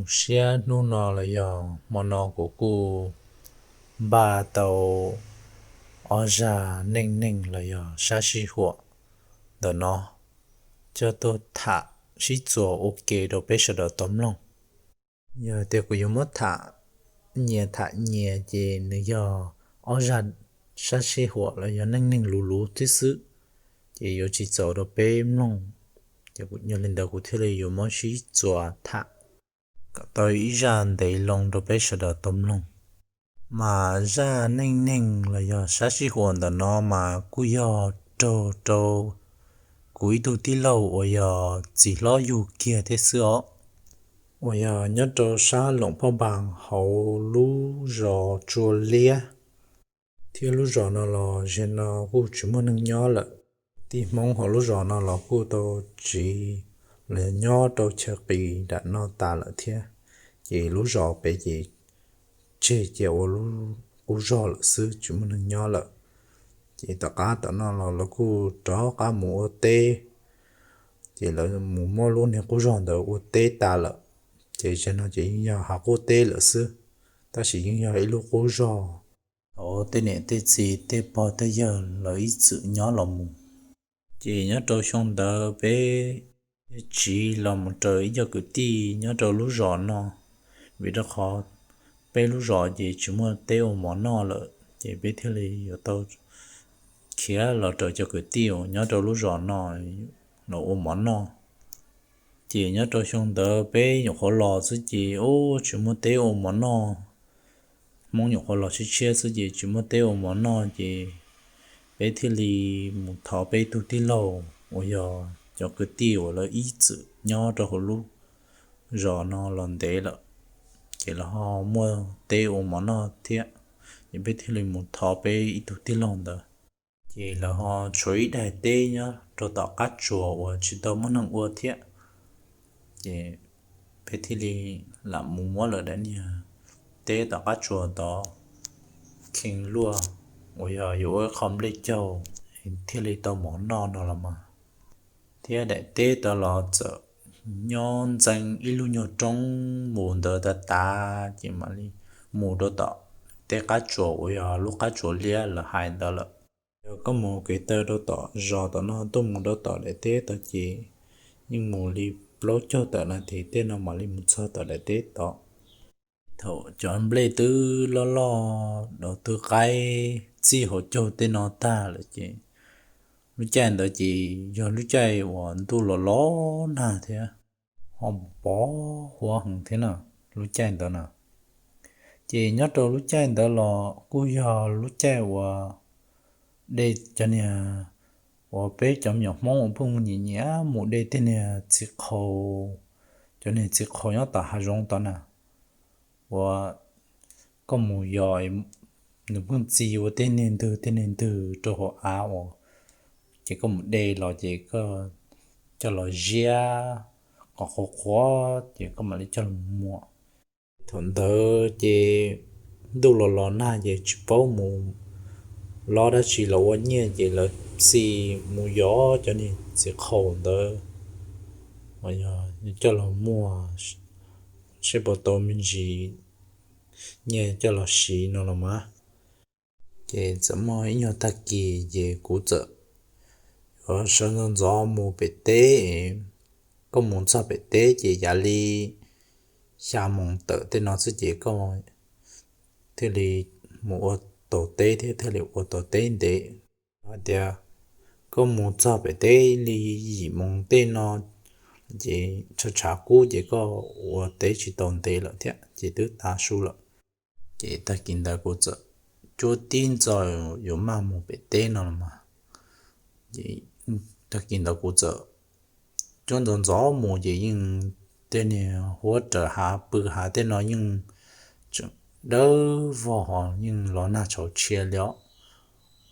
Siab hnub no los yog hmo no kuv kuj npaj tau ob zaj neej neeg los yog sab sij huam ntawm no coj tuaj tham sib txuas ua ke rau peb sawv daws tau mloog. Yog tias kuv yuav muab tham nyias tham nyias ces nws yog ob zaj sab sij huam los yog neej neeg luv luv tib xwb, ces yuav tsis txaus rau peb mloog. Ces yog li ntawd kuv thiaj li yuav muab sib txuas tham kom tau ib zaj ntev loo rau peb sawv daws tau mloog. Mas zaj neej neeg los yog sab sij huam ntawm no mas kuj yog raug rau kuv ib tug tij laug uas yog txiv hlob yug kiag thiab xwb os, uas yog nyob rau sab Loos Phaj Npas hauv lub zos Tsua Liab thiab lub zos no los zaum no kuj tsis muaj neeg nyob lawm. Tij Hmoob hauv lub zos no los kuj tau tsiv los nyob rau chaw qis nram no tas lawm thiab, ces lub zos pem ces tseg cia ua lub qub zog lawm xwb, tsis muaj neeg nyob lawm. Ces tom qab tom no los lawv kuj rov qab mus ua teb, ces lawv mus muab lub niag qub zog ntawd ua teb tas lawm. Ces zaum no ces yeej yog hav qub teb lawm xwb, tab sis yeej yog ib lub qub zog thaum tej niam tej txiv tej pog tej yawg lawv ib txwm nyob los mus. Ces nyob rau xyoo ntawd peb tsiv los mus raws ib co kwv tij nyob rau lub zos no, vim rau qhov peb lub zos ces tsis muaj teb ua mov noj lawm, ces peb thiaj li yuav tau khiav los raws cov kwv tij uas nyob rau lub zos no los ua mov noj. Ces nyob rau xyoo ntawd peb nyuam qhuav los xwb ces ub tsis muaj teb ua mov noj, Hmoob nyuam qhuav los tshiab tshiab xwb ces tsis muaj teb ua mov noj, ces peb thiaj li mus thov peb ib tug tij laug uas yog cov kwv tij uas lawv ib txwm nyob rau hauv lub zos no los ntev lawm, ces lawv ho muaj teb ua mov noj thiab, ces peb thiaj li mus thov peb ib tug tij laug ntawd. Ces lawv ho tshuav ib daim teb nyob rau tom qab tsuas uas tsis tau muaj neeg ua thiab, ces peb thiaj li lam mus muab lawv daim niag teb tom qab tsuas tod khee luaj uas yog yuav ua ib qho nplej caug thiaj li tau mov noj no los mas. Thiab daim teb tod los txawm nyob ntxeev ib lub nyuag roob mus ntawd tas tas ces mam li mus rau tom tej qab tsuas uas yog lub qab tsuas liab lawv hais ntawd lawm. Yog koj mus kev taw rau tom zos tom no tuaj mus rau tom daim teb tod ces yeej mus li plaub caug tawm nas this tej no mam li mus txog tom daim teb tod. Thaum cov nplej twb loj loj, dov twb qaib txij hauv caug tej no tag lawm ces lub caij ntawd ces yog lub caij uas ntuj los los nag thiab ho pos huab heev thiab na, lub caij ntawd na. Ces nyob rau lub caij ntawd los kuj yog lub caij uas de cov niag uas peb cov me nyuam Hmoob uas pheej mus nyiam nyiam mus de tej niag txiv qhaus, cov niag txiv qhaus nyob tom hav zoov tod na, uas koj mus yos nws pheej txi ua tej niag ntwg tej niag ntwg rau hauv av uas, ces koj mus de los ces koj coj los ziab kom qhuav qhuav ces koj mam li coj los muag. Thaum ntawd ces ntuj los los nag ces tsis paub mus lob dab tsi los ua nyiaj ces lawv txi mus yos cov niag txiv qhaus ntawd uas yog coj los muag saib puas tau me ntsis nyiaj coj los siv no los mas. Ces txawm muaj ib nyuag tag kis ces kuv txawm yuav sawv ntxov ntxov mus pem teb. Koj mus txog pem teb ces yav li xya moos tawm tej no xwb ces koj thiaj li mus ua taus teb thiab thiaj li ua tau teb ntev. Hais tias koj mus txog pem teb li yim moos tej no ces tshav tshav kub ces koj ua teb tsis tau ntev lawm thiab ces twb tav su lawm. Ces tag kis ntawd kuv txawm cuab tib ntxo yuav maj mus pem teb no los mas. Ces tag kis ntawd kuv txawm cuab ntxov ntxov mus ces yeej tej niag huab raws hav pw hav tej no yeej tseem dawb vog ho yeej los nag tshauv tshia li os.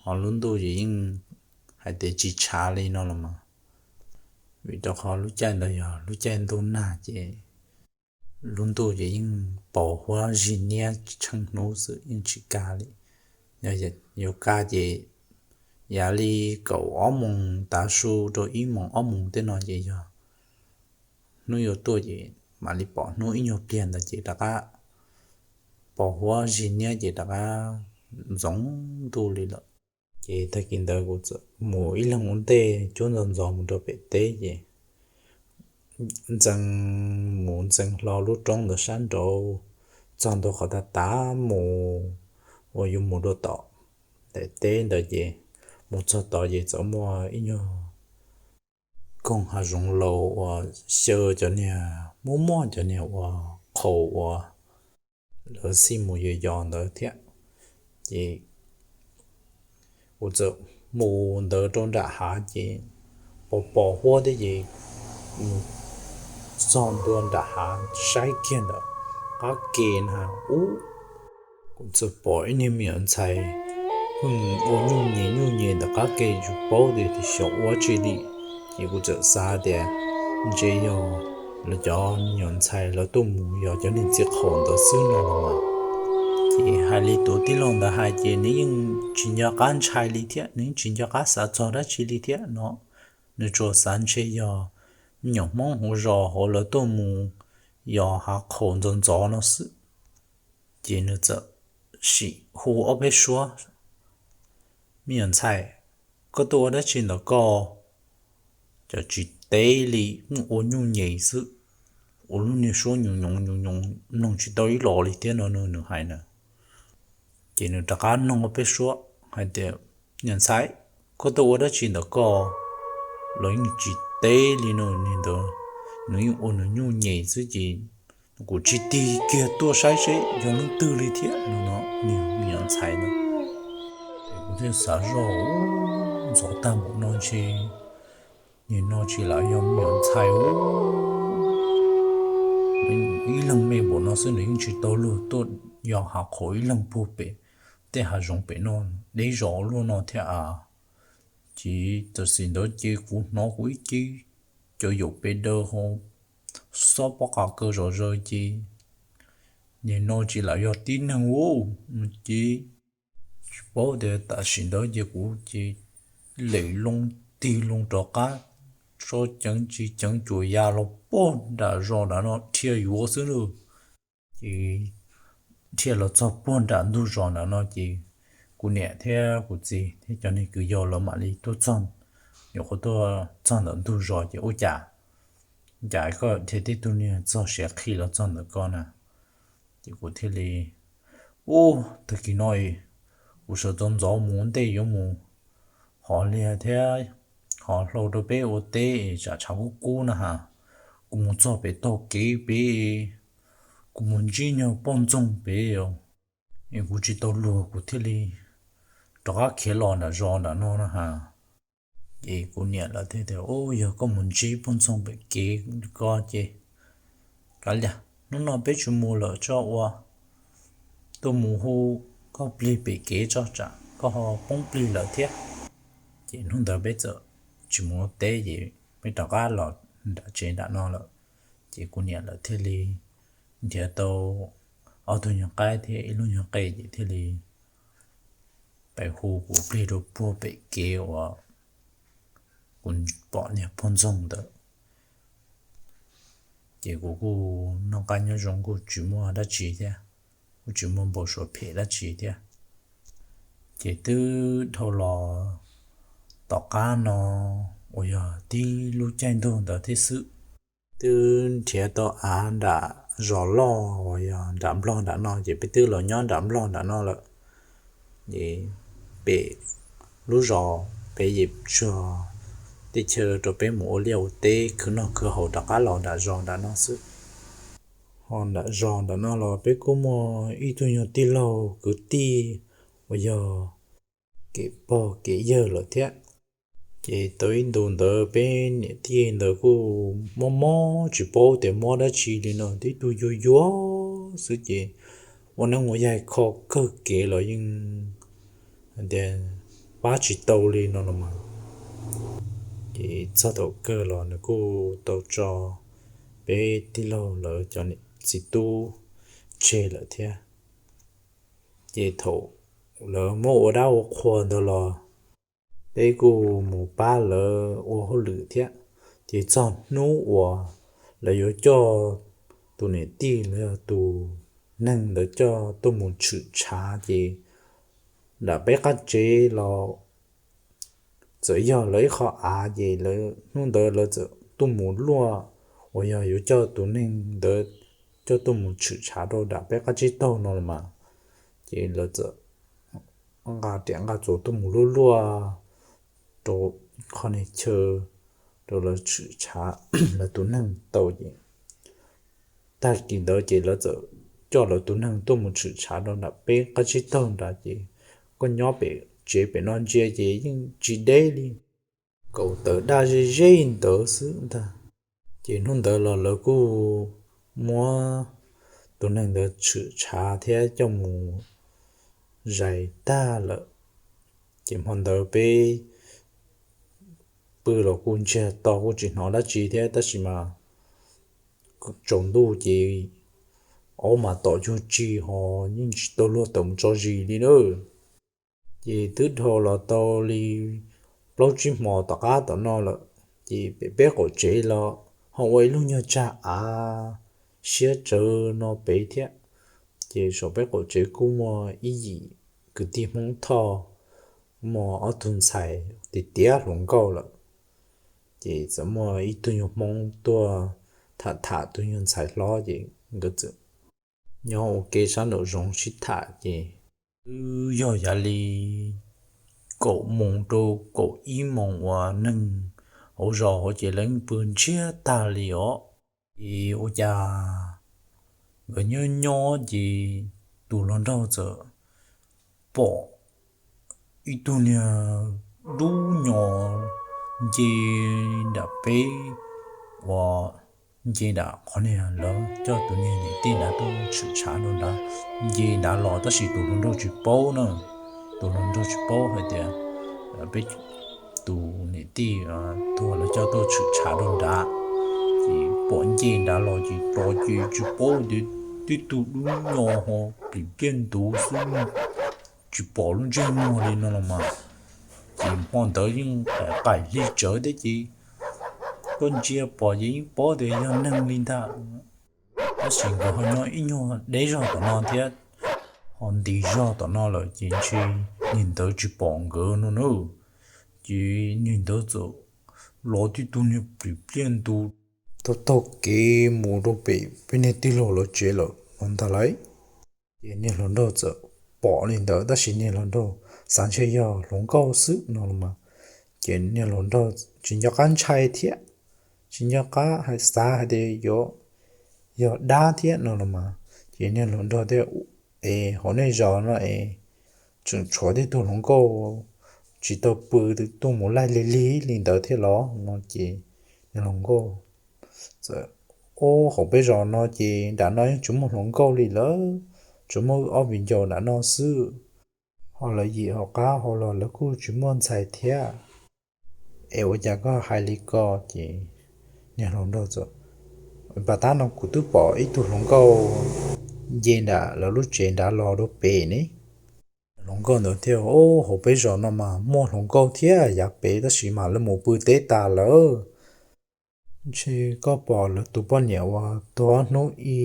Ho lub ntuj ces yeej hais tias tsis tshav li no los mas, vim rau qhov lub caij ntawd yog lub caij ntuj nag ces lub ntuj ces yeej pos huab zig niab tsheej hnub xwb yeej tsis kaj li. Yog yuav kaj ces yav li kaum ob moos tav su rau ib moos ob moos tej no ces yog hnub yuav tuaj ces mam li pom hnub ib nyuag pliag ntawd ces rov qab pos huab zig niab ces rov qab ntxoov ntuj li lawm. Ces tag kis ntawd kuv txawm mus ib leeg ua ntej cuab ntxov ntxov mus rau pem teb ces ntxeev mus ntxeev hlo lub roob ntawd sab nraud, txog ntua qhov tav tav mus uas yuav mus dua tom daim teb ntawd ces mus txog tod ces txawm muaj ib nyuag koog hav zoov laus uas xyaw cov niag muaj muaj cov niag uas qhaus uas lawv xij mus yos yos ntawd thiab. Ces kuv txawm mus ntawd rau nram hav ces pos pos huab thiab ces mus txog ntua nram hav saib kiag ntawm qab ke na ub, kuv txawm pom ib niag me nyuam ntxhais pheej ua nyuj nyem nyuj nyem ntawm qab ke, tsis paub tias xyov ua tsi li. Ces kuv txawm xav tias ntshe yog lawv cov me nyuam ntxhais lawv tuaj mus yos cov niag txiv qhaus ntawd xwb no los mas. Ces hais li tus tij laug ntawd hais ces nws yeej tsis nco qab ntshai li thiab, nws yeej tsis nco qab xav txog dab tsi li thiab no. Nws tsuas xav ntshe yog me nyuam Hmoob hauv zos hauv lawv tuaj mus yos hav qhaus ntxov ntxov no xwb. Ces nws txawm sim hu ob peb suab, me nyuam ntxhais, koj tuaj ua dab tsi ntawm koj? Cov tsis teb li, ua nyuj nyem xwb, ua lub niag suab nyoos nyoos nyoos nyoos mloog tsis tau ib los li thiab no nws hais na. Ces nws rov qab nug ob peb suab hais tias, me nyuam ntxhais, koj tuaj ua dab tsi ntawm koj? Los yeej tsis teb li no, niag ntawd nws yeej ua nws nyuj nyem xwb ces kuv tsis tig kiag tuaj saib seb yog leej twg li thiab no. Niag me nyuam ntxhais ntawd, kuv thiaj xav zoj, ntxov tag npaum no ntshe nim no tsis lam yog me nyuam ntxhais ub, ib leeg me npaum no xwb nws yeej tsis tau luag tuaj yos hav qhaus ib leeg puag pem tej hav zoov pem no deb zos ua luaj no thiab a. Ces tam sim ntawd ces kuv hnov kuv ib ce cov yaum pes daws ho xob pob qa kaw zom zaws ces nim no tsis lam yog tib neeg ub no ces tsis paub tias tam sim ntawd ces kuv ces lem loo tig loo rov qab, tso ceev tsis ceev cuas ya los puag nram zos nram no dhia yuav xwb lauj. Ces dhia los txog puag nram ntug zos nram no ces kuv niam thiab kuv txiv thiab cov niag kwv yau lawv mam li tuaj txog, nyuam qhuav tuaj txog ntawm ntug zos ces ua cas, cas koj dhia tib tug niag txog siav qhi los txog ntawm ko na? Ces kuv thiaj li, ub, tag kis no kuv sawv txog ntxov mus ua ntej yuav mus hov liag thiab hov hlau rau peb ua teb tsam tshav kub kub na has, kuv mus txog pem taug kev pem, kuv mus ntsib nyuag poj ntxoog pem, es kuv tsis tau luag kuv thiaj li rov qab khiav los nram zos nram no na has. Ces kuv niam lawv thiaj tias, ub, yog koj mus ntsib poj ntxoog pem kev ko ces kav liam, hnub no peb tsis mus lawm tso, ua tuaj mus hu koj plig pem kev tso tsam koj ho poob plig lawm thiab. Ces hnub ntawd peb txawm tsis mus ua teb ces peb rov qab los nram tsev nram no lawm. Ces kuv niam lawv thiaj li nrhiav tau ob tug nyuag qaib thiab ib lub nyuag qe ces thiaj li pem hu kuv plig rau puag pem kev uas kuv pom niag poj ntxoog ntawd. Ces kuv kuj noj qab nyob zoo kuj tsis muaj dab tsi thiab, kuj tsis muaj npau suav phem dab tsi thiab. Ces twb dhau los tom qab no uas yog tib lub caij ntuj ntawd thiab xwb, twb nrhiav tau av nram zos loj uas yog nram nplog nram no ces peb twb los nyob nram nplog nram no lawm. Ces pem lub zos pem ces tsuag teb chaws rau peb mus ua liaj ua teb khwv noj khwv haus rov qab los nram zos nram no xwb. Ho nram zos nram no los peb kuj muaj ib tug nyuag tij laug kwv tij uas yog kev pog kev yawg lawm thiab. Ces tau ib ntus ntawd peb niam tij ntawd kuj mob mob tsis paub tias mob dab tsi li no, tib tug yuag yuag xwb ces ua neeb ua yaig kho kawg kev los yeej hais tias pab tsis tau li no los mas. Ces txog thaum kawg los nws kuj tau tso peb tij laug lawv cov niam txiv tub tseg lawm thiab. Ces thaum lawv muab ua dab ua qhua ntawd los peb kuj mus pab lawv ua hauj lwm thiab. Ces txog hnub uas lawv yuav coj tus niam tij los yog tus neeg ntawd coj tuaj mus tshwm tshav ces nram peb qab tsev los txawm yog lawv ib qho av ces lawv hnub ntawd lawv txawm tuaj mus luaj uas yog yuav coj tus neeg ntawd coj tuaj mus tshwm tshav rau nram peb qab tsib taug no los mas, ces lawv txawm nqa riam nqa txuas tuaj mus luaj luaj rau qhov niag chaw rau lawv tshwm tshav lawv tus neeg tau ces tag kis ntawd ces lawv txawm coj lawv tus neeg tuaj mus tshwm tshav rau nram peb qab tsib taug nrad ces koj nyob pem tsev pem no ntsia ces yeej tsis deb li kaum tawm daj ze ze ntawd xwb ntag. Ces hnub ntawd los lawv kuj muab tus neeg ntawd tshwm tshav thiab coj mus zais tag lawm. Ces hmo ntawd peb pw los kuj ntsiag to kuj tsis hnov dab tsi thiab tab sis mas tsaus ntuj ces aub mas tom cuag tsi ho yeej tsis tau luag tawm mus tso zis li na. Ces twb dhau los tau li plaub tsib hmos tom qab tom no lawm, ces pem peb qaum tsev los ho ua ib lub nyuag tsag av siab tsawv no pem thiab. Ces saum peb qaum tsev kuj muaj ib yim kwv tij Hmoob Thoj, muaj ob tug ntxhais tiav tiav hluas nkauj lawm. Ces txawm muaj ib tug nyuag Hmoob tuaj tham tham tus nyuag ntxhais hlob ces nkawd txawm nyob ua ke sab nraum zoov sib tham ces twb yog yav li kaum moos rau kaum ib moos uas neeg hauv zos hauv ces lawv pw ntsiag tag li os. Ces ua cas nkawd nyob nyob ces tus hluas nraug txawm pom ib tug niag dub nyos nce nram peb uas nce nram qhov niag lawv coj tus niag niam tij nrad tuaj tshwm tshav rau nrad, nce nrad los tab sis tus hluas nraug tsis paub na. Tus hluas nraug tsis paub hais tias peb tus niam tij tuag lawv coj tuaj tshwm tshav rau nrad. Ces pom nce nrad los ces tos ces tsis paub tias tib tug dub nyos ho plim pliaj ntuv xwb, tsis pom lub ntsej muag li no los mas. Ces hmo ntawd yeej qaim hli tsawv thiab ces koj ntsia pom ces yeej paub tias yog neeg li ntag. Tab sis nkawd ho nyob ib nyuag deb zog tom no thiab, ho nti zog tom no lawm ces ntshe niag ntawd tsis pom nkawd no na. Ces niag ntawd txawm los tib tug niag plim pliaj ntu taug taug kev mus rau pem peb niag tij laug lawv tsev lawm no ntag lauj. Ces niag hluas nraug txawm pom li ntawd tab sis niag hluas nraug xav ntshe yog hluas nkauj xwb no los mas, ces niag hluas nraug tsis nco qab ntshai thiab, tsis nco qab xav hais tias yuav yog dab thiab no los mas. Ces niag hluas nraug thiaj, Es hauv nej zos no es tseem tshuav tib tug hluas nkauj tsis tau pw tuaj mus laij lig lig li ntawd thiab los no? Ces niag hluas nkauj txawm, Ob, hauv peb zos no ces nram no yeej tsis muaj hluas nkauj li lawm, tsuas muaj wb ob viv ncaus nram no xwb. Ho lawv yim hauv qab hauv los lawv kuj tsis muaj ntxhais thiab. Es ua cas koj hais li ko? Ces niag hluas nraug txawm, Pas tab no kuv twb pom ib tug hluas nkauj nce nram lawv lub tsev nrad los rau pem ne. Hluas nkauj ntawd thiaj, Ob, hauv peb zos no mas muaj hluas nkauj thiab yav pem tab sis mas lawv mus pw teb tas lawm. Ntshe koj pom lawv tus poj niam uas tuag hnub i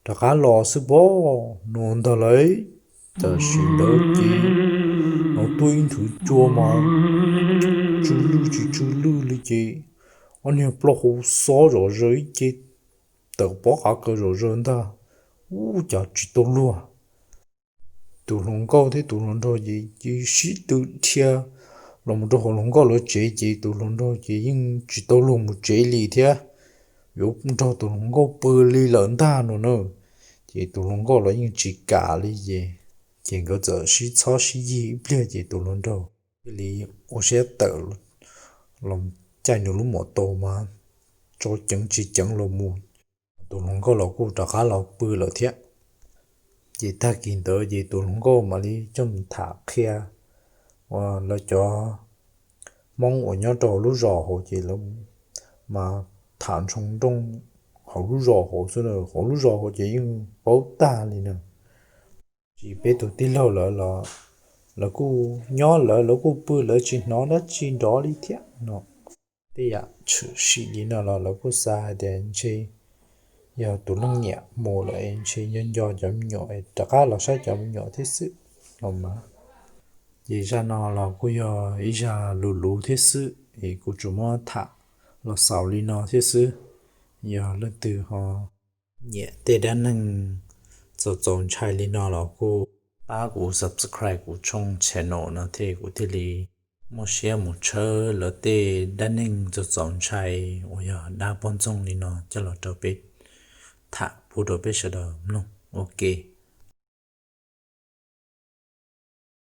rov qab los xwb pob, no ntag lauj. Tam sim ntawd ces hnov tuaj ib nthwv cua mas tsw lwj tsis tsw lwj li ces ob niag plaub hau xob zom zaws ib ce, tawm pob qav kaws zom zaws ntag. Ub, cas tsis tau luag. Tus hluas nkauj thiab tus hluas nraug ces cia sib tw dhia los mus rau hauv hluas nkauj lawv tsev ces tus hluas nraug ces yeej tsis tau luag mus tsev li thiab, yuav nrog tus hluas nkauj pw li lawm ntag no na. Ces tus hluas nkauj los yeej tsis kam li ces, ces nkawd txawm sib txhob sib yig ib pliag ces tus hluas nraug thiaj li ua siab tawm los caij nws lub mos taus mas tso ceev tsis ceev los mus. Tus hluas nkauj los kuj rov qab los pw lawm thiab. Ces tag kis ntawd ces tus hluas nkauj mam li coj mus tham qhia uas lawv cov Hmoob uas nyob rau hauv lub zos hauv ces lawv mas tham ntshoo nrooj hauv lub zos hauv xwb, hauv lub zos hauv ces yeej paub tag li na. Tsis peb tus tij laug lawv los lawv kuj nyob lawv, lawv kuj pw lawv tsis hnov dab tsi nrov li thiab no. Tej yam tshwm sim li no los lawv kuj xav hais tias ntshe yog tus leej niam mus lawm es ntshe nco nco cov me nyuam es rov qab los saib cov me nyuam thiab xwb los mas. Ces zaj no los kuj yog ib zaj luv luv thiab xwb es kuv tsuas muab tham los xaus li no thiab xwb. Yog leej twg ho nyiam tej dab neeg txaus txaus ntshai li no los kuj pab kuv subscribe kuv tshooj channel no thiab kuv thiaj li muaj siab mus tshawb lawv tej dab neeg txaus txaus ntshai uas yog dab poj ntxoog li no coj los rau peb tham pub rau peb sawv daws mloog ua ke.